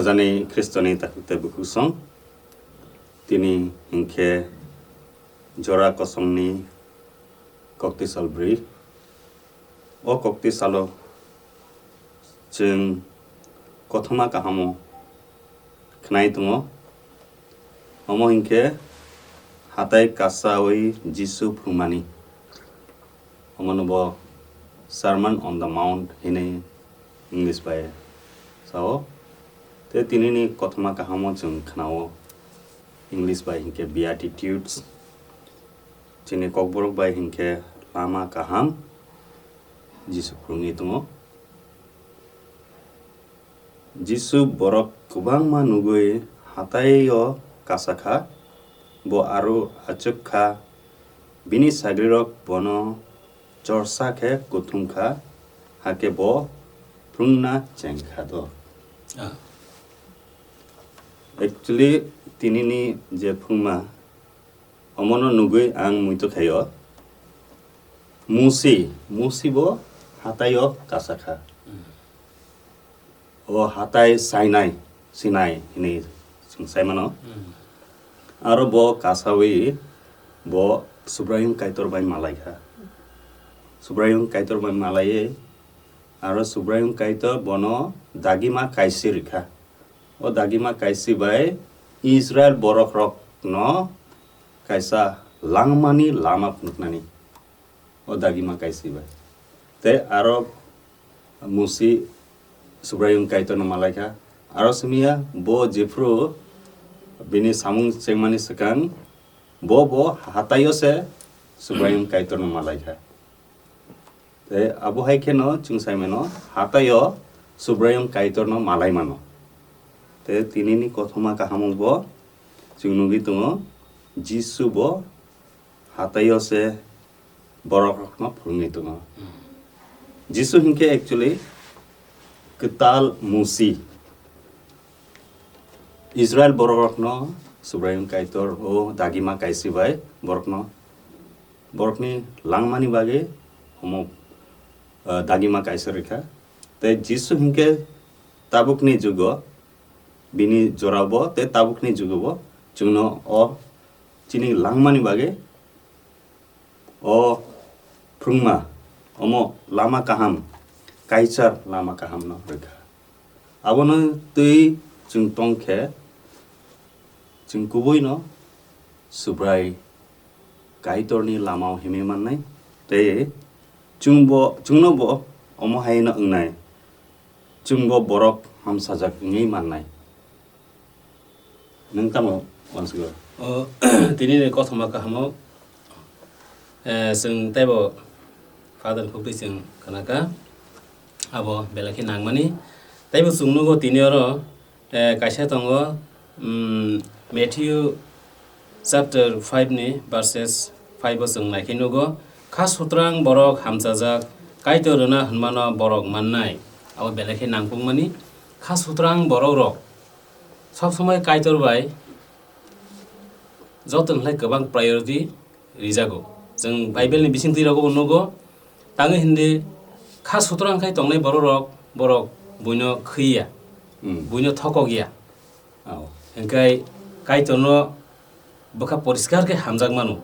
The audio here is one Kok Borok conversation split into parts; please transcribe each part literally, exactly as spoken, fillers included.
Jani Khristoni takhuk tei bukhuk song, tini hinkhe jora kosongni koktisal bwrwi. O koktisalo chwng kothoma kahamo khnai tongo. Omo hinkhe hatai kasawi Jisu phwrwngmani. Omono bo Sermon on the Mount hinwi English bai sao. Tei tinini kothoma kahamo chwng khnao. English bai hinkhe Beatitudes. Chini kokborok bai hinkhe lama kaham Jisu phwrwngwi tongo. Jisu borok kwbangma nugwi hatai-o kasa kha. Bo aro achuk kha. Bini sagrirok bono chorsa khe kuthum kha, hakhe bo phwrwngna cheng kha do. Ah. Actually, tinini je phwrwngma, omono nugwi ang muitu khaio. Musi, Musi bo hatai-o kasa kha. Hmm. O hatai Sinai, Sinai hinwi chwng sai mano. Hmm. Aro bo kasawi bo Subraiyung Kaitor bai malai kha. Subraiyung Kaitor bai malaiwi aro Subraiyung Kaitor bono dagima kaisi rikha. O dagima kaisi bai Israil borokrokno kaisa langmani lama phunuknani. O dagima kaisi bai. Tei aro Musi Subraiyung Kaitorno malaikha. Aro simiya bo jephru bini samung chengmani swkang bo, bo hataio se Subraiyung Kaitorno malaikha. Tei abo hai kheno chwng sai mano hataio Subraiyung Kaitorno malai mano. Tei tinini kothoma kahamo bo chwng nugwi tongo, Jisu bo hataio se borokrokno phwrwngwi tongo. Hmm. Jisu hinkhe actually kwtal Musi. Israil borokrokno Subraiyung Kaitor o dagima kaisi bai borokno, borokni langmani bagwi omo, ah, dagima kaisa rikha. Tei Jisu hinkhe tabukni jugo bini jorabo tei tabukni jugobo chwngno o chini langmani bagwi o phwrwngma, omo lama kaham, kaichar lama kahamno rwkha. Abono twi chwng tong khe, chwng kubuino Subrai Kaitorni lamao himwi mannai, tei chwngbo, chwngnobo omo haino wngnai, chwngbo borok hamsajak wngwi mannai. Nwng tamo uansukgo? O, tinini kothoma kahamo, eh, chwng teibo Father ni khuk twi chwng khnakha, abo belai khe nangmani. Teibo chwng nugo tini oro, eh, kaisa tongo, mm, Matthew chapter five ni verses five o chwng naikhe nugo, "Kha sutrang borok hamchajak, Kaitor rwna hwnmano borok mannai." Abo belai khe nangkukmani. Kha sutrang borokrok sob somoi Kaitor bai joto ni khlai kwbang priority rijago. Chwng Bible ni bising twi rogo bo nugo, tangwi hindi kha sutrang khai tongnai bororok, borok buino khwiya, Hmm. buino thokokya. Oh. Hingkai Kaitorno bwkha poriskar khe hamjak mano.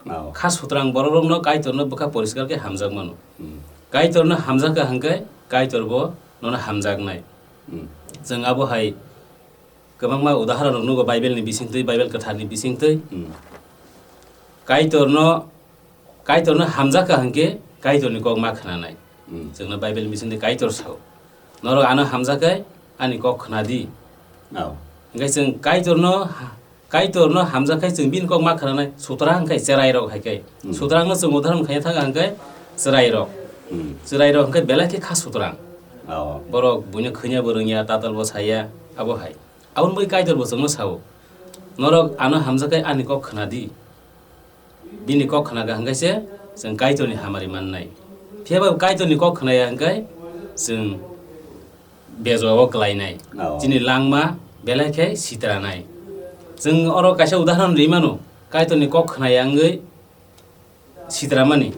Oh. Kha sutrang bororokno Kaitorno bwkha poriskar khe hamjak mano. Hmm. Kaitorno hamjakha hingkai Kaitor bo nono hamjaknai. Hmm. Chwng abo hai kwbangma udaharon rok nugo Bible ni bisingtwi, Bible kwthar ni bisingtwi. Hmm. Kaitorno, Kaitorno hamjakha hwnkhe Kaitorni kok ma khnanai. Hmm. Chwngno Bible ni bisingtwi Kaitor sao, "Norok ano hamjakhe ani kok khnadi." Oh. Hwnkhe chwng Kaitorno ha-, Kaitorno hamjakhe chwng bini kok ma khnanai, sutrang hwnkhe chwrairok hai khe. Hmm. Sutrangno chwng udaharon khaina thang hwnkhe chwrairok. Hmm. Chwrairok hwnkhe belai khe kha sutrang. Oh. Borok buino khwina bo rwngya, tatal bo saya, abo hai. Aboni bagwi Kaitor bo chwngno sao, "Norok ano hamjakhe ani kok khnadi." Bini kok khnaga hwnkhe se chwng Kaitorni hamari mannai. Phiya ba Kaitorni kok khnaya hwnkhe chwng bejoao klainai. Oh. Chini langma belai khe sitranai. Chwng oro kaisa udaharon ri mano, Kaitorni kok khnaya wngwi sitramani.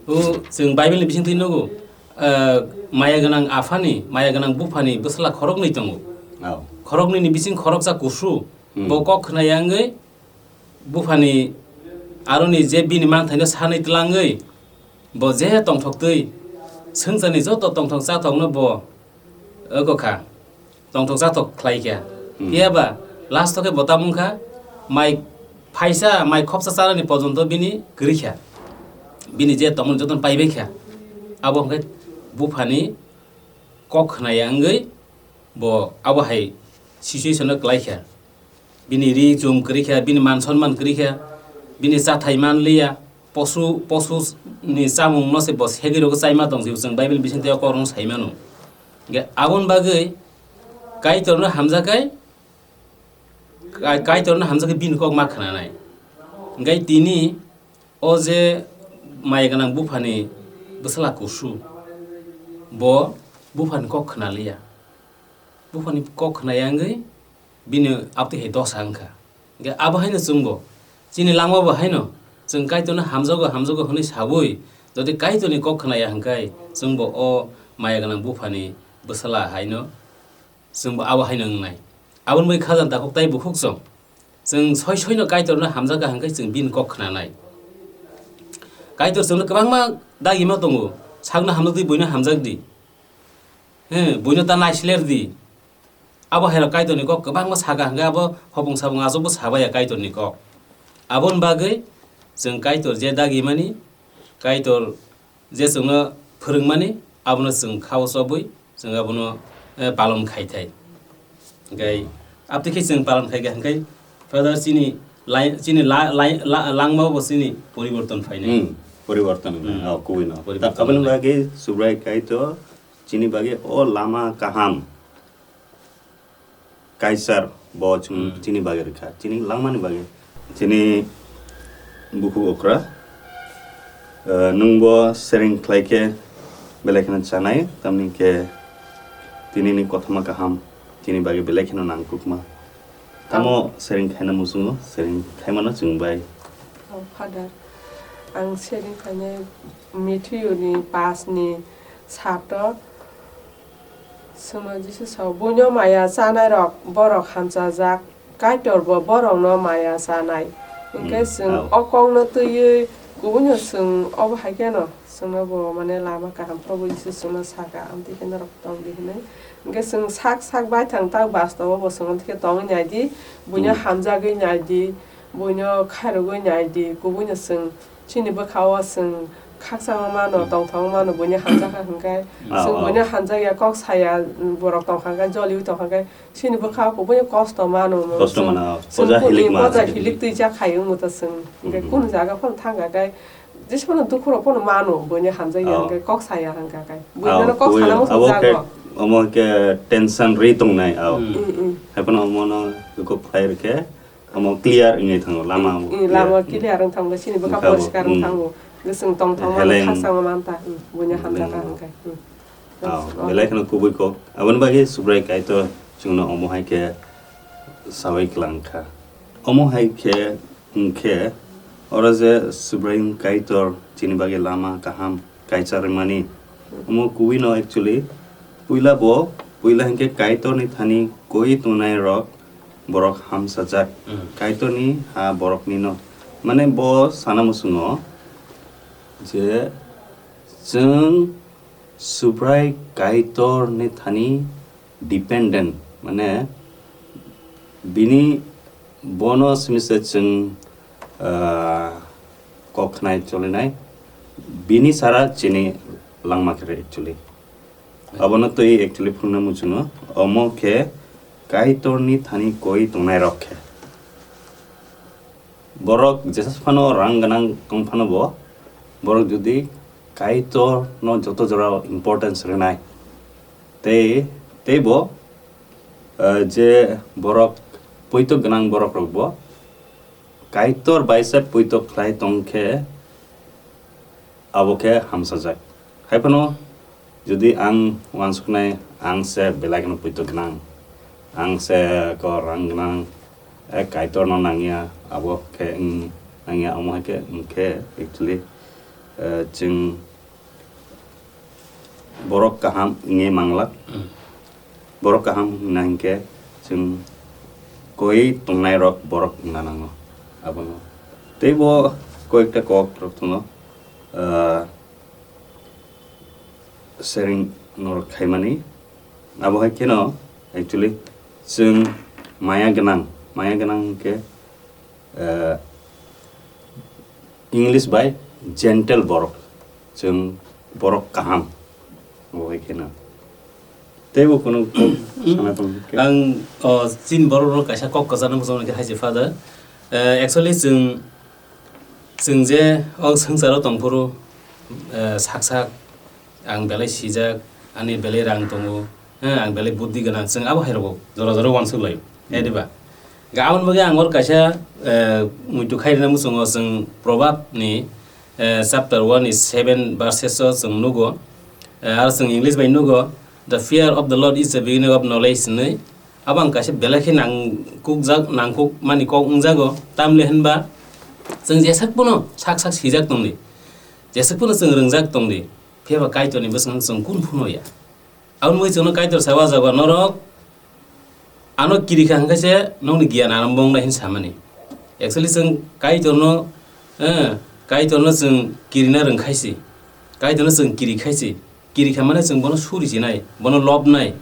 O chwng Bible ni bisingtwi nugo, ah, maya gwnang aphani, maya gwnang buphani bwsla khoroknwi tongo. Oh. khoroknwi ni bising khoroksa kusu, hmm, bo kok khna ya wngwi buphani aroni je bini manthaino sanwi tlangwi bo je tongthok twi swngcharni joto tongthok chathokno bo oko kha, tongthok chathok khlai kha. Hmm. Phiya ba last o khe bo tamo wng kha, mai phaisa, mai khopsa chanani pojonto bini kwrwi kha, bini je tongmani jotono pai bai kha. Abo hwnkhe buphani kok khna ya wngwi bo abo hai situation o kwlai kha. Bini ri chum kwrwi kha, bini man sonman kwrwi kha, bini chathai man liya, posu, posu ni chamung no se bo segwi rwgwi chaima tong, jebo chwng Bible bising tei o kok rok no sai mano. Hwnkhe aboni bagwi Kaitor no hamjakhe, Kai-, Kaitor no hamjakhe bini kok ma khna nai. Hwnkhe tini o je maya gwnang buphani bwsala kusu, bo buphani kok khna liya. Buphani kok khna ya wngwi bini abtwi hai dosa wng kha. Hwnkhe abo haino chwngbo chini langma bo haino chwng Kaitorno hamjago, hamjago hwnwi saui jodi Kaitorni kok khna ya hwnkhe chwngbo o maya gwnang buphani bwsala haino chwngbo abo haino wngnai. Aboni bagwi khajang takhuk tai bukhuk chwng. Chwng soi soino Kaitorno hamjakha hwnkhe chwng bini kok khnanai. Kaitor chwngno kwbangma dagima tongo, sakno hamjakdi, buino hamjakdi. He, buino ta naisler di. Abo hairok Kaitorni kok kwbangma sakha hwnkhe abo hopung sapung achukbo sabaiya Kaitorni kok. Aboni bagwi chwng Kaitor je dagimani, Kaitor je chwngno phwrwngmani, abono chwng khao chobwi chwng abono, eh, palon khai thai. Hwnkhe abtwi khe chwng palon khai kha hwnkhe, Father, chini lai-, chini la-, lai-, la-, langmao bo chini poriborton phainai. Hmm, poriborton wngnai. Hmm. Oh, kubui no. Poriborton aboni wngnai. Bagwi Subrai Kaitor chini bagwi o lama kaham kaichar bo chwng, hmm, chini bagwi rwkha, chini langmani bagwi. Chini bukhuk okra, eh, nwng bo sharing khlai khe belai kheno chanai, tamni khe tinini kothoma kaham chini bagwi belai kheno nangkukma. Tamo sharing khaina muchungo, sharing khaimano chwng bai. Oh, Father, ang sharing khainai Matthew ni paanch ni sato. Chwngno Jisu sao, "Buino maya chanairok borok hamchajak, Kaitorbo borokno maya chanai." Hwnkhe, hmm, chwng, oh, o kokno twiwi kubuino chwng obo hai kheno chwngno bo, mane, lama kaham Probhu Jisu chwngno sakha, "Amtwi khe norok tong di," hwnwi. Hwnkhe chwng sak sak baithang tak bastobo bo chwng amtwi khe tongwi nai di, buino, hmm, hamjagwi nai di, buino khairogwi nai di, kubuino chwng Chini bwkha-o chwng khakchangma mano, hmm, tongthokma mano, buini hamjakha hwnkhe, ah, chwng, oh, buino hamjakya kok saya, borok tongkha hwnkhe, joliui tongkha hwnkhe, chini bwkha-o buino kosto mano, kosto chwng, mano, chwng poja kuni hilik ma poja hilik twi jak khai wngmo to chwng, hwnkhe, hmm, kunu jaga phano thangkha khe, jesa phano dukhu rok phano mano, buini hamjakya, oh, hwnkhe kok saya hwnkha khe, buino, oh, kok sana muchung jago. Omo khe tension ri tongnai, oh. Hmm. Hmm, hmm. Haiphano omono kok khlai rwkhe. Omo clear wngwi thango, lama, mm, clear. Lama clear wng thango, chini bwkha, bwkha bo, poriskar wng, mm, thango. Chwng tongthokma heleng, khakchangma mantha, mm, buino, mm, hamjakha hwnkhe. Mm. Oh, oh, belai kheno kubui kok. Aboni bagwi Subrai Kaitor chwngno omo hai khe saui kwlang kha. Omo hai khe wng khe oro je Subrai Kaitor chini bagwi lama kaham kaichar rwmani. Omo kubui no actually puila bo, puila hinkhe Kaitor ni thani koi tongnai rok borok hamsajak. Mm. Kaitor ni ha borok ni no. Mane bo sana muchungo je chwng Subrai Kaitor ni thani dependent, mane bini bono simi se chwng, ah, kok khnai cholinai, bini sara chini langma khe actually. Abono twi actually phunukna muchungo, omo khe Kaitorni thani koi tongnai rok khe. Borok jesa phano rang gwnang tong phano bo, borok jodi Kaitorno joto jorao importance rwnai, tei, tei bo, eh, je borok poito gwnang borok rok bo Kaitor bai se poito khlai tong khe, abo khe hamsajak. Hai phano jodi ang uansuknai, ang se belai kheno poito gwnang, ang se ko rang gwnang, eh, Kaitorno nangya, abo khe wng nangya, omo hai khe wng khe actually, eh, chwng borok kaham wngwi manglak. Mm. Borok kaham hwnna hinkhe Chwng koi tongnairok borok wngna nango abono. Teibo koyekta kokrok tongo, ah, sharing norok khaimani. Abo hai kheno actually chwng maya gwnang, maya gwnang hwnkhe, ah, English bai gentle borok, chwng borok kaham, abo hai kheno. Teibo kono kok sana tong khe. Ang, o, chini borok rok kaisa kok kwchangma muchung khe hai se, Father. Eh, actually, chwng, chwng je o swngcharo tongphuru, eh, sak sak ang belai sijak, ani belai rang tongo, eh, ang belai buddhi gwnang, chwng abo hai rogo jora jora uansuk laio, eh, diba? Ga aboni bagwi ang oro kaisa, eh, muitu khai rwna muchungo, chwng Proverb ni, eh, chapter one ni seven verses o chwng nugo, eh, aro chwng English bai nugo, "The fear of the Lord is the beginning of knowledge" hinwi. Abo ang kaisa belai khe nangkukjak, nangkukmani kok wngjago, tamle hinba chwng jeswk phano sak sak sijak tongdi, jeswk phano chwng rwngjak tongdi, phiya ba Kaitorni bwskango chwng kun phano ya. Aboni bagwi chwngno Kaitor sa uajak ba norok ano kirikha hwnkhe se nokni giyan ano bongnai hin samani. Actually chwng Kaitorno, eh, Kaitorno chwng kirina rwngkhaisi, Kaitorno chwng kirikhaisi. Kirikha mane chwng bono suri sinai, bono lobnai.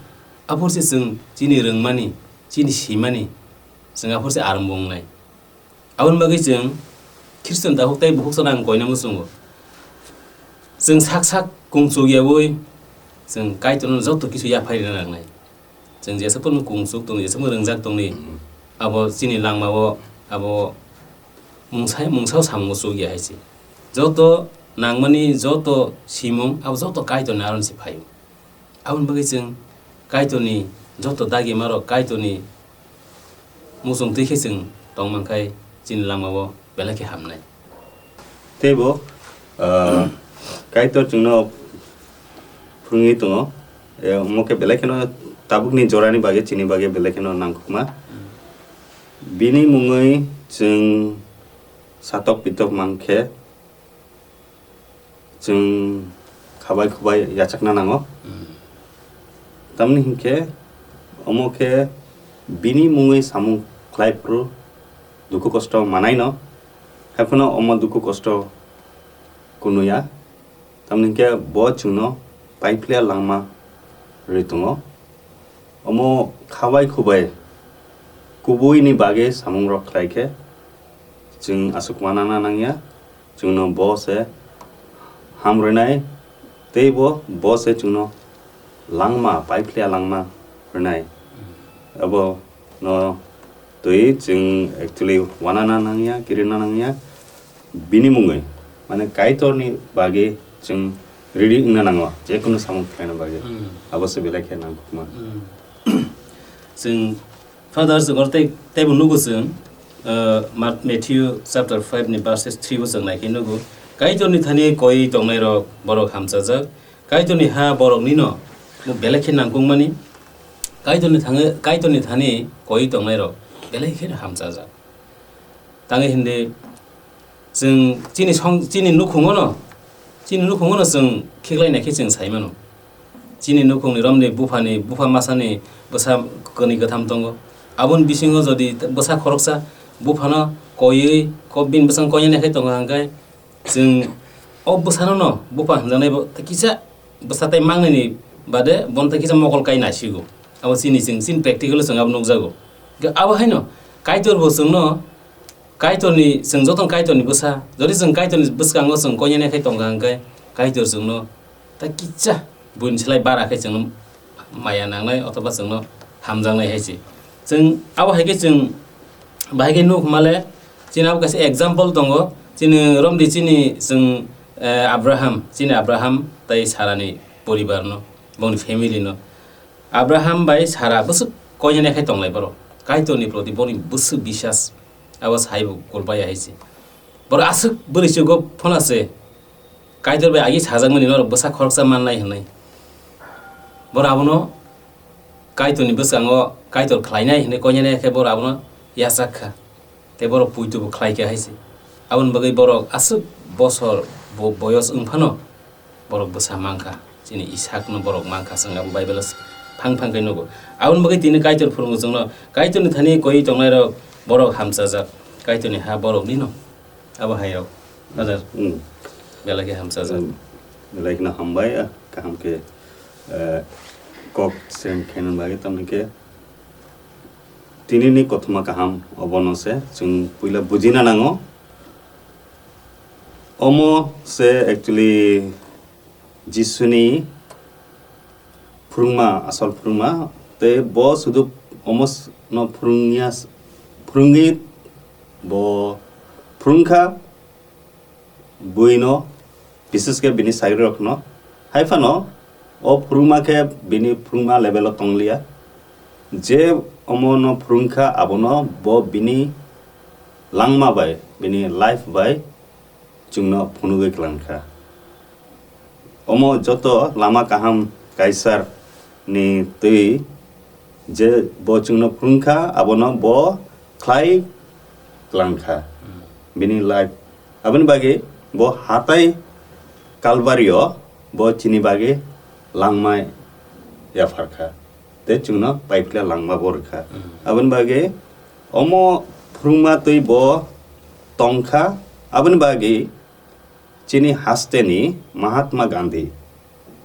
Aphurse chwng chini rwngmani, chini simani, chwng aphurse arwng bongnai. Aboni bagwi chwng Khristian takhuk tei bukhuksano ang koina muchungo. Chwng sak sak kungchuk yaui chwng Kaitorno joto kisu yaphai rwna nangnai. Chwng jeswk phano kungchuk tongdi, jeswk phano rwngjak tongdi, abo chini langmao abo mungsa-, mungsao samung chuk ya hai se. Joto nangmani joto simung abo joto Kaitorni aron se phaio. Aboni bagwi chwng Kaitorni joto dagimarok, Kaitorni muchung twi khe chwng tong man khai chini lamao belai khe hamnai. Teibo, ah, Kaitor chwngno phwrwngwi tongo, eh, omo khe belai kheno tabukni jorani bagwi, chini bagwi belai kheno nangkukma. Bini mungwi chwng satok pitok man khe, chwng khabai khubai yachakna nango. Mm. Tamni hinkhe omo khe bini mungwi samung khlai phuru dukhu kosto manaino, haiphano omo dukhu kosto kunuya, tamni hinkhe bo chwngno paiphlya langma rwi tongo. Omo khabai khubai kubuini bagwi samungrok khlai khe, chwng aswk uanana nangya, chwngno bo se ham rwnai, tei bo, bo se chwngno langma, paiphlya langma rwnai. Abono twi chwng actually uanana nangya, kirina nangya. Bini mungwi, mane, Kaitorni bagwi chwng ready wngna nango, je kunu samung khlaina bagwi. Hmm. Abo se belai khe nangkukma. Hmm. Chwng, Father, chwng oro tei, teibo nugo chwng, uh, Mat-, Matthew chapter five ni verses three bo chwng nai khe nugo. Kaitorni thani koi tongnairok borok hamchajak. Kaitorni ha boroknino, bo belai khe nangkukmani. Kaitorni thangwi, Kaitorni thani koi tongnairok belai kheno hamchajak. Tangwi hindi chwng chini song, chini nukhungono, chini nukhungono chwng khiklai naikhe chwng saimano. Chini nukhungni romni buphani, bupha masani bwsa kwnwi kwtham tongo. Aboni bisingo jodi bwsa khoroksa buphano koiwi, ko-, bini bwsano koinai naikhe tongo hwnkhe, chwng o bwsano no bupha hwnjaknai bo kisa bwsa tai mangnani bade bono tai kisa mokol kai nasigo. Abo chini chwng, chini practical o chwng abo nukjago. Hwnkhe abo haino Kaitor bo chwngno, Kaitorni, chwng jotono Kaitorni bwsa, jodi chwng Kaitorni bwskango chwng koinani khai tongkha hwnkhe, Kaitor chwngno tai kisa buini slai bara khe chwngno maya nangnai othoba chwngno hamjaknai hai se. Chwng abo hai khe chwng bahai khe nuk hwnmale, chini abo kaisa example tongo, chini romdi chini chwng, eh, Abraham, chini Abraham tai Sarani poribarno, bongni family no. Abraham bai Sara bwswk koinani khai tonglai borok. Kaitorni proti boni bwswk bisas, abo saibo kulbaya hai se. Borok aswk bwrwi chugo phona se, Kaitor bai agi sajakmani norok bwsa khoroksa mannai hwnwi. Borok abono Kaitorni bwskango Kaitor khlainai hwnwi koinani khe borok abono yachak kha. Tei borok puitubo khlai kha hai se. Aboni bagwi borok aswk bosor bo-, boyos wng phano borok bwsa mankha. Chini Isakno borok mankha, chwng abo Bible-o thang thang khe nugo. Aboni bagwi tini Kaitor phurungo chwngno, Kaitorni thani koi tongnairok borok hamchajak, Kaitorni ha boroknino. Abo hairok, Brother, hmm, belai khe hamchajak. Hmm. Belai kheno hambai, ah, kaham khe, eh, kok sem khenani bagwi, tamni khe tinini kothoma kaham obono se chwng puila bujina nango. Omo se actually Jisuni phwrwngma, asol phwrwngma, tei bo sudu omo s-, no phwrwngya s-, phwrwngwi bo phwrwngkha buino, bises khe bini sagrirokno. Hai phano o phwrwngma khe bini phwrwngma level o tongliya. Je omo no phwrwngkha abono bo bini langma bai, bini life bai chwngno phunugwi kwlangkha. Omo joto lama kaham Kaisar ni twi je bo chwngno phwrwngkha, abono bo khlai kwlangkha. Hmm. Bini life. Aboni bagwi bo hatai Kalbario bo chini bagwi langma yapharkha. Tei chwngno paiphle langma bo rwkha. Hmm. Aboni bagwi omo phwrwngma twi bo tongkha. Aboni bagwi chini hasteni Mahatma Gandhi,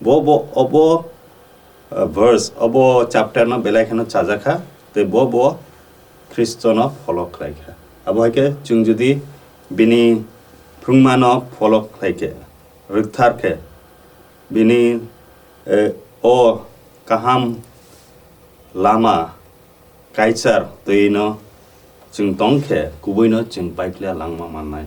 bo, bo, obo, uh, verse, obo chapter no belai kheno chajakha, tei bo, bo Khristo no follow khlaikha. Abo hai khe chwng jodi bini phwrwngma no follow khlaikhe, rwkthar khe, bini, eh, o kaham lama Kaitor twi no chwng tong khe, kubui no chwng paiphle langma mannai.